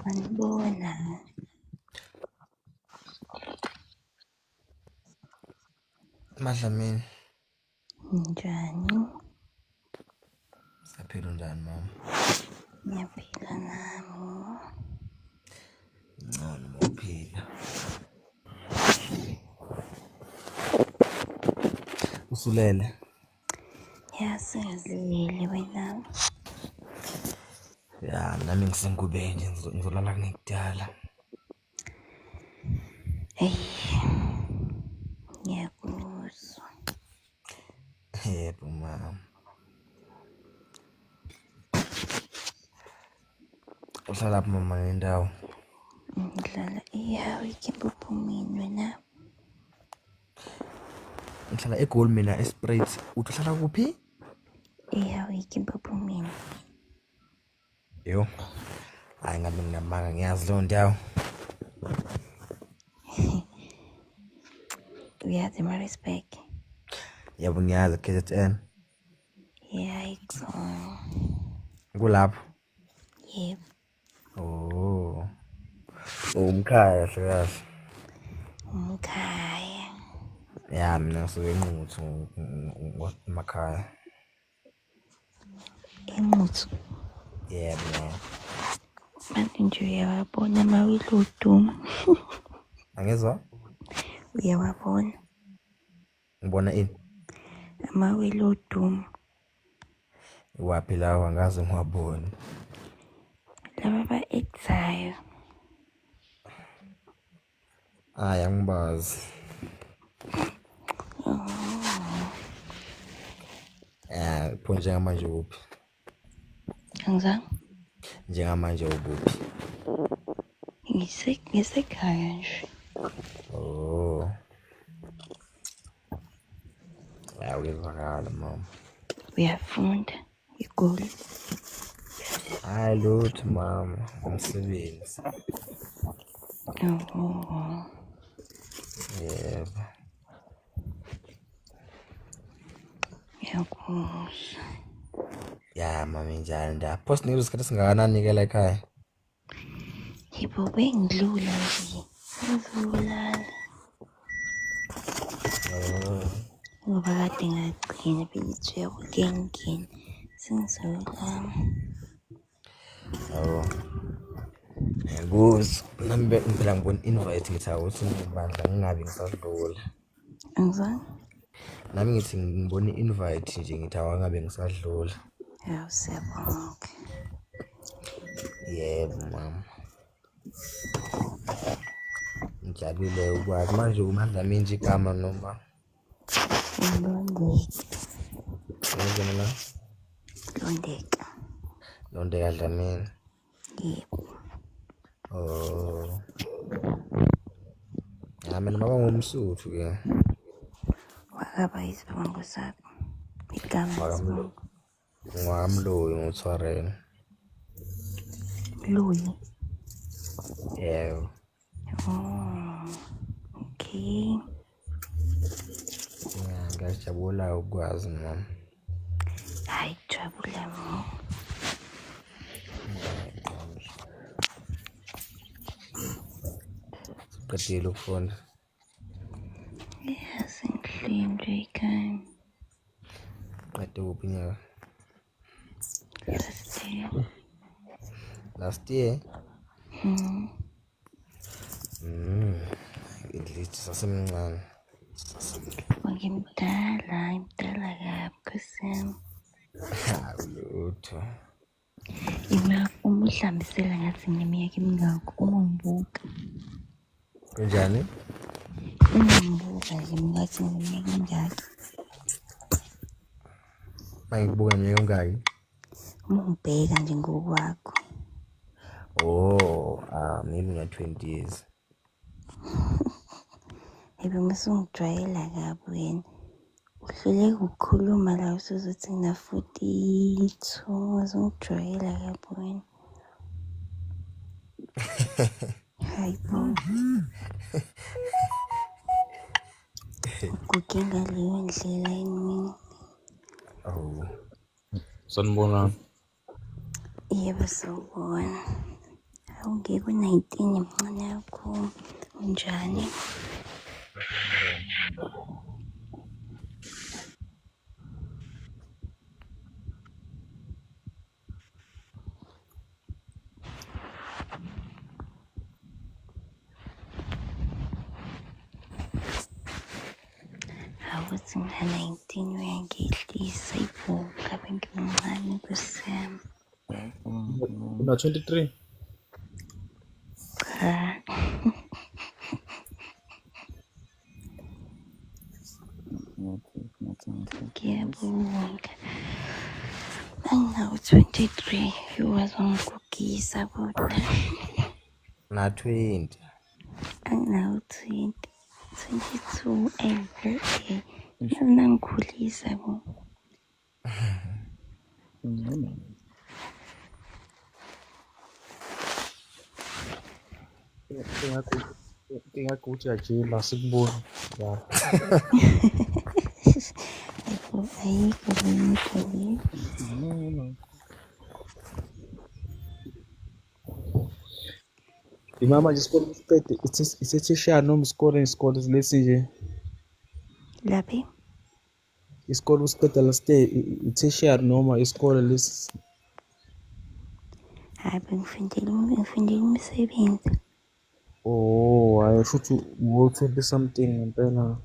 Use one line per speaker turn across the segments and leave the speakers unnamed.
Sanibona.
Madlamini.
Njani?
Saphila, unjani mama?
Ngiyaphila nami.
Ngcono mawuphila. Usulele?
Ya, sengizilele wena.
Ya, nami ngisengubeni nje, ngizolala kungekudala.
Eyi, ngiyakuzwa.
Yebo mama. Uhlala phi mama nendawo?
Ngihlala eHarwick eMpophomeni wena.
Ngihlala eGoli mina, eSpruit. Uthi uhlala kuphi?
eHarwick eMpophomeni.
Yo. Hayi, ngabe nginamanga, ngiyazi leyo ndawo.
Uyazi eMaritzburg?
Yebo, ngiyazi, KZN.
Ya, ikuzona.
Kulapho.
Yebo.
Oh. Umkhaya kahle kahle.
Umkhaya.
Ya, mina ngisuke eNquthu emakhaya.
ENquthu.
Yebo.
Manje nje uyawabona amawili oduma.
Angizwa?
Uyawabona
Ngibona ini?
amawili oduma.
Iwaphi lawo? Angaze ngiwabone.
Laba aba-act-ayo.
Hayi, angibazi.
Oh.
Eh, pho njengamanje kuphi?
Angizange.
Njengamanje ukuphi?
Ngisekhaya nje.
Oh. Ya, kuyezwakala mama.
Uyafunda eGoli?
Hayi lutho mama, umsebenzi.
Oh.
Yebo.
Ngiyakuzwa.
Ya mama, injani ndaba? Pho sinikeza isikhathi esingakanani ke la ekhaya?
Yebo, bengidlula nje. Ngizolala.
Oh.
Ngoba kade ngagcina bengithiwa kuke ngingene. Sengizolala.
Oh. Ngiyakuzwa. Nami phela ngibona invite, ngithi awuthi ngibandla ngingabi ngisadlula.
Angizange.
Nami ngithi ngibona i-invite nje, ngithi awangabe ngisadlula.
Yawu, siyabonga.
Yebo mama. Ngijabule ukwazi manje uMadlamini nje igama noma
Londeka.
ngizona la?
Londeka.
Londeka Dlamini.
Yebo.
Oh. Ya, mina baba ngumSuthu ke.
Wakaba isibongo sakho. Igama
Wakamlo.
lesibongo.
Ngwakamloyi ngoThwareni.
Luyi.
Yebo.
Oh. Okay.
Ya, ngiyajabula ukwazi mama.
Hayi, jabula mina.
Uqedile ukufunda?
Ya, sengihleli nje ekhaya.
Qede kuphi unyaka?
Last year.
Last year?
Mm.
At least sasemncane.
Ngimdala, ngimdala kabi Nkosi yami.
Hawu, lutho.
Ima uma uhlambisela ngathi ngineminyaka emingaki uma ungibuka.
Kunjani?
Uma ungibuka nje ngathi ngineminyaka emingaki.
Mangikubuka ngeminyaka emingaki?
Uma ungibheka nje ngokwakho.
Oh, maybe nga 20 years.
Yebo, musungijwayela kabi wena. Uhluleka ukukhuluma la usuzothi ngina 42, usungijwayela kabi wena. Hayi bo. Uguge ngaleyo ndlela yini mina?
Oh.
Sanibonani.
Yebo, sawubona. Awungeke u-19 mncane kakhulu. Unjani? Awuthi ngina-19 uyangehlisa ibo ngabe ngimncane Nkosi yami.
Una 23?
Cha. Ngiyabonga. Anginawo 23 wazongigugisa kodwa.
Na 20.
Anginawo 20. 22 eh. Nangikhulisa bo.
Inkinga ukuthi uyajima sikuboni. Ya.
Ayikho ayikho lento le.
Ima manje isikole siqede isethishana noma isikole isikole lesi nje
Laphi?
isikole usiqeda last year i-tertiary noma isikole lesi.
Hayi bengifundela umsebenzi.
Oh, hayi shuthi ngo-20 something ngempela.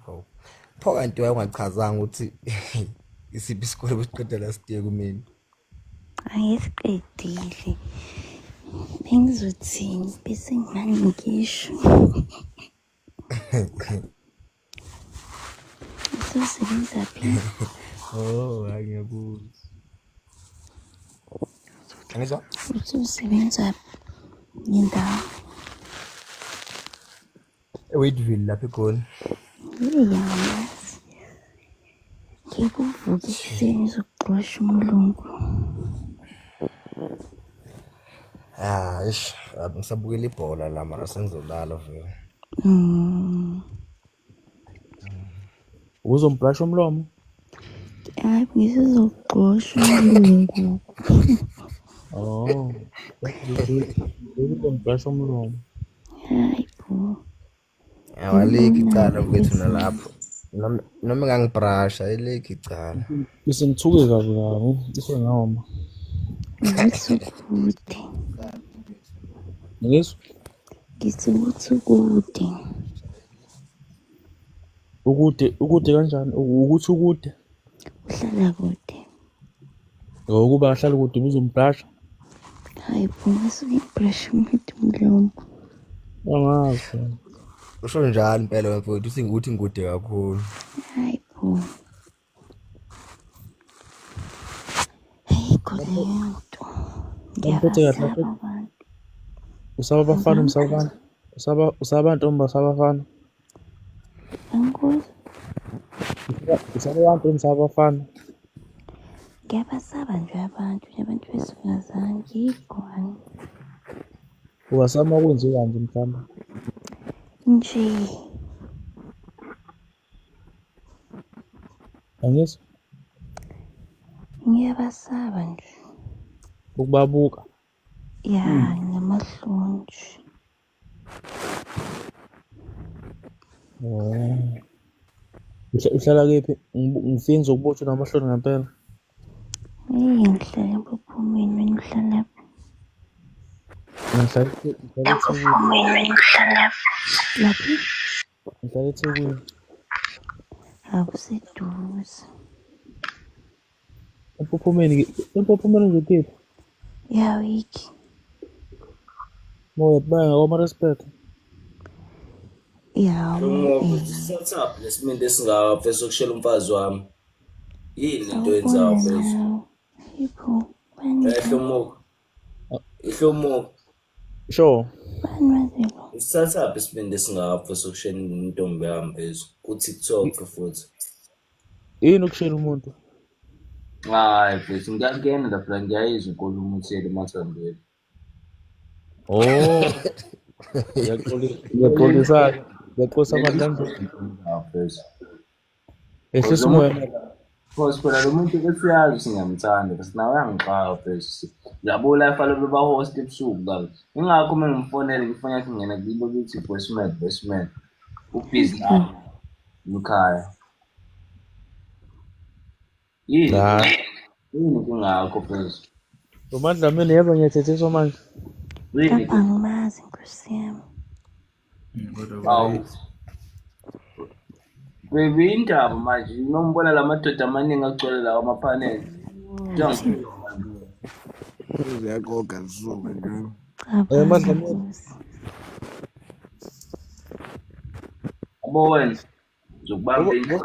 Hawu. Pho kanti wayengachazanga ukuthi isiphi isikole besiqeda last year kumina.
Angisiqedile. Bengizothini bese ngimane ngisho. Ususebenza phi?
Oh, hayi ngiyakuzwa. Angizwa?
Ususebenza ngendawo.
eWadeville lapha eGoli.
Ngiyazi. Ngeke uvuke ekuseni uzokuxosha umlungu.
Ah, eish, ngisabukela ibhola la mara sengizolala vele.
Uzombrasha umlomo?
Hayi ngisezokuxosha umlungu.
Oh. Uzombrasha umlomo.
Hayi bo.
Awalikho icala mfethu nalapho. Noma engangibrasha alikho icala.
Bese ngithuke kabi kabi, cishe ngoma.
Ukuthi kude.
Ngizwa
Ngithi ukuthi kude.
ukude ukude kanjani? Ukuthi ukude.
Uhlala kude.
Ngokuba ahlala kude uzombrasha.
Hayi bo ngasuke ngibhrashe umuntu umlomo.
Angazi.
Usho njalo impela mfowethu uthi uthi ngikude kakhulu.
Hayi bo. Ayikho leyo nto.
Bamphethe kahle
Ngiyabasaba abantu.
Usaba abafana usaba abantu. Usaba abantu usaba abafana.
Angikuzwa.
Usaba abantu usaba abafana.
Ngiyabasaba nje abantu, abantu besifazane ngiyigwane.
Uwasaba uma kwenziwa nje mhlawumbe.
Nje.
Angizwa.
Ngiyabasaba nje.
Ukubabuka.
Ya, nginamahloni nje.
Oh. Uhlala kephi? Ngifike ngizokubotshwa namahloni ngempela.
Hey, ngihlala eMpophomeni, wena uhlala phi?
Ngihlala eThekwini.
Empophomeni, wena uhlala phi? Laphi?
Ngihlala eThekwini.
Akuseduze.
Empophomeni Empophomeni nje kephi?
Ya wiki.
Moya baya ngakwa-Maritzburg.
Ya,
Hlomuka, usithathaphi lesimende esingaka mfethu sokushela umfazi wami? Yini lento oyenzayo
Sawubona
mfethu?
nawe. Yipho, bani
Eh Hlomuka, Hlomuka,
Sure.
bani wazelo?
usithathaphi isibindi esingaka mfethu sokushela intombi yami mfethu? Ku-TikTok futhi.
Yini ukushela umuntu?
Hayi mfethu, ngiyangena lapha ngiyayizwa inkulumo uthile emathandweni.
Oh. Ngiyaxolisa. Ngiyaxolisa. Ngiyaxolisa amandla.
Mfethu.
Ehlisa umoya.
Because phela lo muntu besiyazi ukuthi ngiyamthanda bese nawe uyangixaka bese yabo life alobe bahost ebusuku kabi. Ingakho uma ngimfonele ngifone yakhe ngena kulo kithi voicemail voicemail. Ubhizi naye umkhaya. Yini
Hayi.
yini inkinga yakho bese?
Lo MaDlamini yebo ngiyathethiswa manje.
Yini
Kapa angimazi nkosi yami.
Kodwa
Awu.
bakithi.
Baby indaba manje nombona la madoda amaningi agcwele lawa amaphaneli.
Ziyaxoga zisuka nje.
Eh
Cabanga
MaDlamini.
nkosi.
Yabo wena ngizokubamba
Ngoba
endlini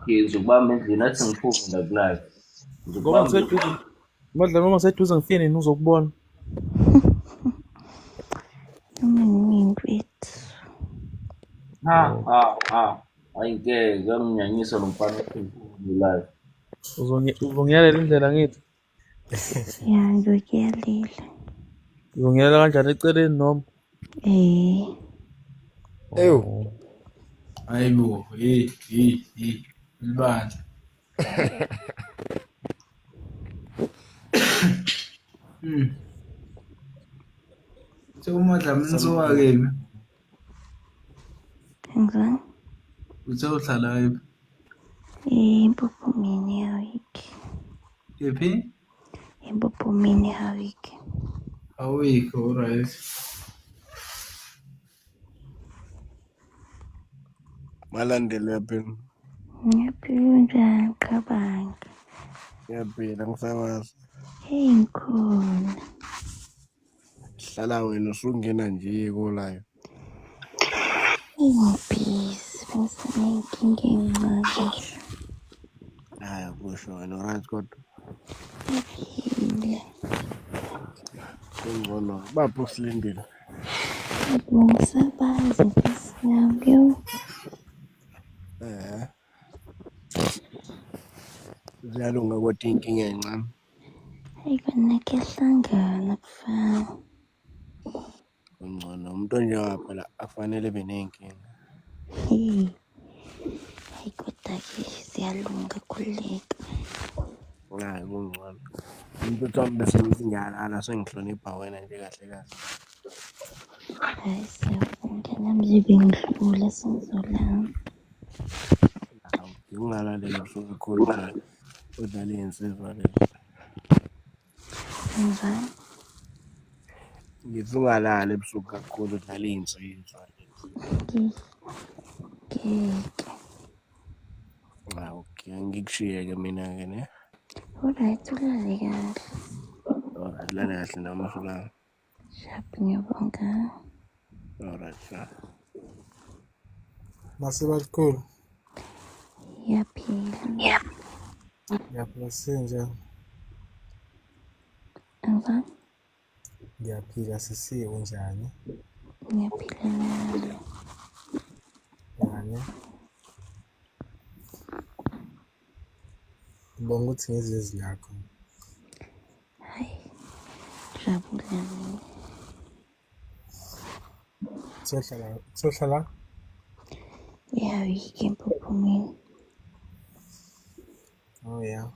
ngizokubamba endlini athi ngiphume la kulive.
ngoba
Ngizokubamba
ngiseduze MaDlamini uma ngiseduze ngifike nini uzokubona.
Noma nini mfethu.
ha
Oh.
ha ha. Hayi ngeke uyanginyanyisa lo mfana live.
Uzongiyalela indlela ngithi.
Ya ngiyokuyalela.
Uzongiyalela kanjani eceleni noma?
Eh.
Ewu.
Oh.
Hayibo, hey, hey, hey. Libandla. SewuMadlamini sowakephi?
Ngizwa
Uthe uhlala kephi?
Empophomeni eHarwick.
Kephi?
Empophomeni eHarwick.
Awikho, alright.
Malandela uyaphila.
Ngiyaphila njani cabanga.
Ngiyaphila ngisakwazi.
Hey ngikhona.
Hlala wena usungena nje kolayo.
Hey ngibhizi bengisanenkinga encane nje.
Hayi kusho wena right kodwa
Ngiyaphila.
kungcono. Baphi usilindile?
Ngisabazi nkosi yami yo.
Eh. Ziyalunga kodwa inkinga encane.
Hayi kona kuyahlangana kufana.
Kungcono umuntu onjengawe phela akufanele ebe ney'nkinga.
Hey. Hayi kodwa-ke ziyalunga khululeka.
Hayi kungcono. Umuntu wami bese ngithi ngiyalala sengihlonipha wena nje kahle kahle.
Hayi siyabonga nami nje bengidlula sengizolala.
Hawu, ungalaleli usuke khulu udlale udlale iy'nsizwa lezi.
Ngizwani?
Ngithi ungalali ebusuku kakhulu udlale iy'nsizwa lezi.
Ngeke.
Hawu, okay, angikushiye-ke mina-ke ne.
Alright, ulale kahle.
Alright, lala kahle noma usulala.
Shap ngiyabonga.
Alright, sure.
Masibakhulu,
Ngiyaphila.
ngiyaphila sinjani?
Angizwani?
Ngiyaphila sisi unjani?
Ngiyaphila nami.
Yani, ngibonga ukuthi ngizwe izwi lakho.
Hayi, jabula mina.
Sohlala, sohlala
EHarwick empophomeni.
Oh yeah.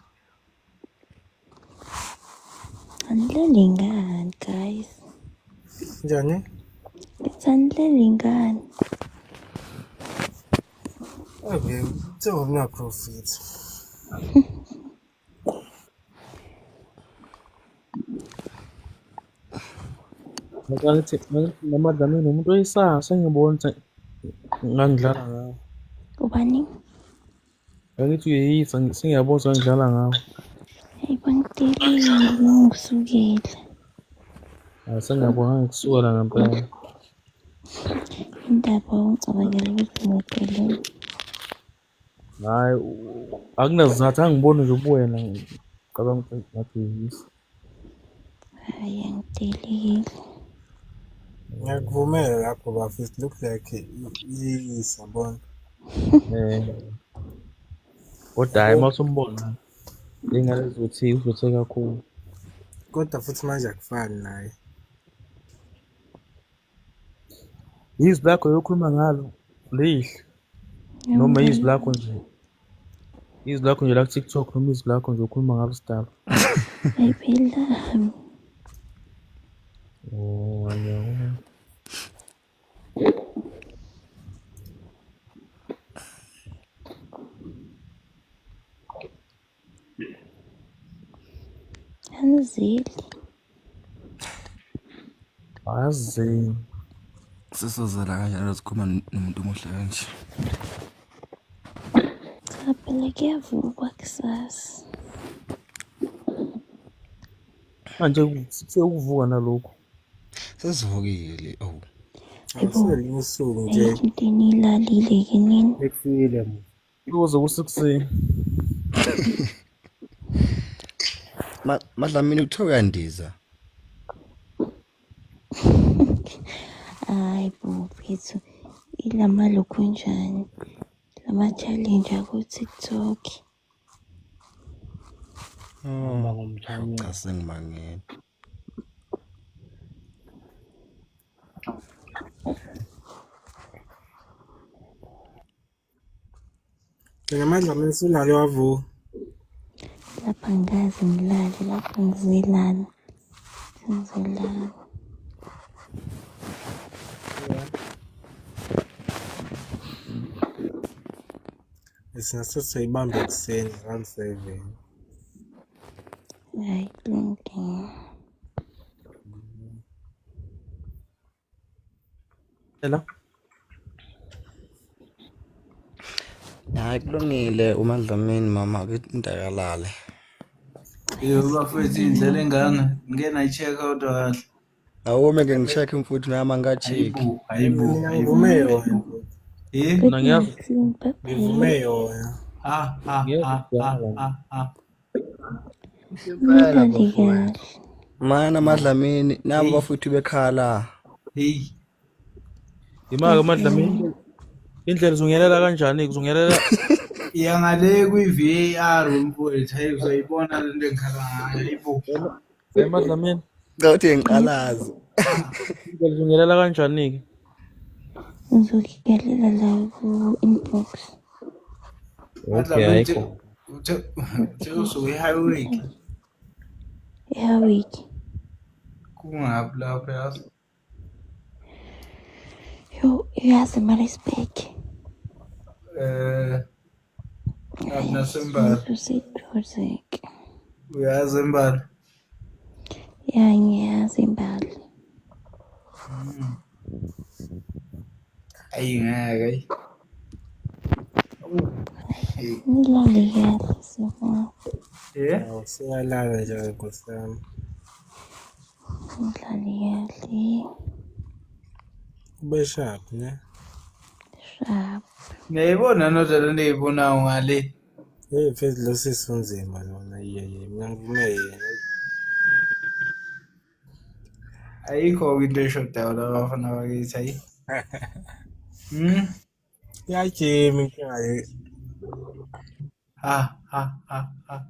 Anilali ngani guys?
Njani?
Ngithi anilali ngani?
Okay, kuthiwa ngina-profit.
Ngathi noMaDlamini umuntu oyisasa sengibona ukuthi ngangidlala ngawe.
Ubani?
Angithi uyeyisa sengiyabona ukuthi ngangidlala ngawe.
Hayi bangitelile ngisukile.
Hayi sengiyabona ngikusukela ngempela.
Indaba ungicabangela ukuthi ngiyadelela.
Hhayi akunasizathu angiboni nje ubuwena ngicabanga ukuthi ngathi uyeyisa.
Hayi angideleli.
Ngiyakuvumela lapho bafo, it look like iyisa bona.
Eh kodwa hhayi
Yabo,
uma usumbona ingane izothi uzothe kakhulu.
kodwa futhi manje akufani naye.
Izwi lakho yokhuluma ngalo lihle noma izwi lakho nje Izwi lakho nje la ku-TikTok noma izwi lakho nje ukhuluma ngalo sidalo.
Hayi phela.
Oh, ngiyabona.
Anizeli.
Azi.
Sesozela kanjalo sikhuluma nomuntu omuhle kanje.
Cha phela kuyavukwa kusasa.
Manje sekuvuka nalokhu.
Sesivukile. Oh.
Hayibo.
Awuselinye usuku nje.
Ayikho into eniyilalile ke nini.
Ekusile mo.
Kuze kusekuseni.
Madlamini kuthiwa uyandiza.
Hayi bo mfethu, ilama lokhunjani, lama challenge aku-TikTok.
Hamba ngomthanyelo.
Cha sengimangele.
Mina MaDlamini usulale wavuka.
Lapha angikaze ngilale, lapha ngizelala. Sengizolala.
Singase siyibambe ekuseni around 7.
Hayi kulungile.
Ela.
Hayi kulungile uMadlamini mama ke intakalale.
Yebo bafethu indlela engane ngike nayi-check kodwa kahle.
Awume ke ngi-check mfuthu nami angika-check.
Hayibo, hayibo,
Mina
hayibo.
ngivume yona.
Eh?
Mina ngiyazi.
Good night, bye
Ngivume
bye.
yona.
Ha ha
Ngiyazi
ha ha
kudala.
ha ha.
Impela
Nilale
bafowethu.
kahle.
Mana MaDlamini nabo
Hey,
bafowethu bekhala.
hey.
Imake MaDlamini. Indlela zungelela kanjani? Kuzungelela
Iya ngale kwi-VAR mfowethu, hayi uzoyibona le nto engikhala ngayo. Hayibo.
MaDlamini.
Cha uthi ngiqalaze.
Indlela zungelela kanjani ke?
Ngizokuyalela la ku-inbox.
Okay,
MaDlamini
ayikho.
uthe uthe usuke e-highway.
Ehawiki.
Kungaphi lapho yazi?
Yo, uyazi Maritzburg.
Eh, ngaphi nasembali.
Useduze-ke.
Uyazi embali.
Ya ngiyazi imbali.
Ayi ngeke ayi. Hey.
Nilale kahle siyabonga.
Eh?
Awu siyalala nje nkosi yami.
Nilale kahle.
Ube sharp ne?
Sharp.
Ngiyayibona nodwa le nto engiyibonayo ngale.
Hey mfethu lo sisi unzima lona iye iye mina ngivume yena.
Ayikho-ke into eshodayo la bafana bakithi ayi.
Iyajima inkinga le.
Ha ha ha ha.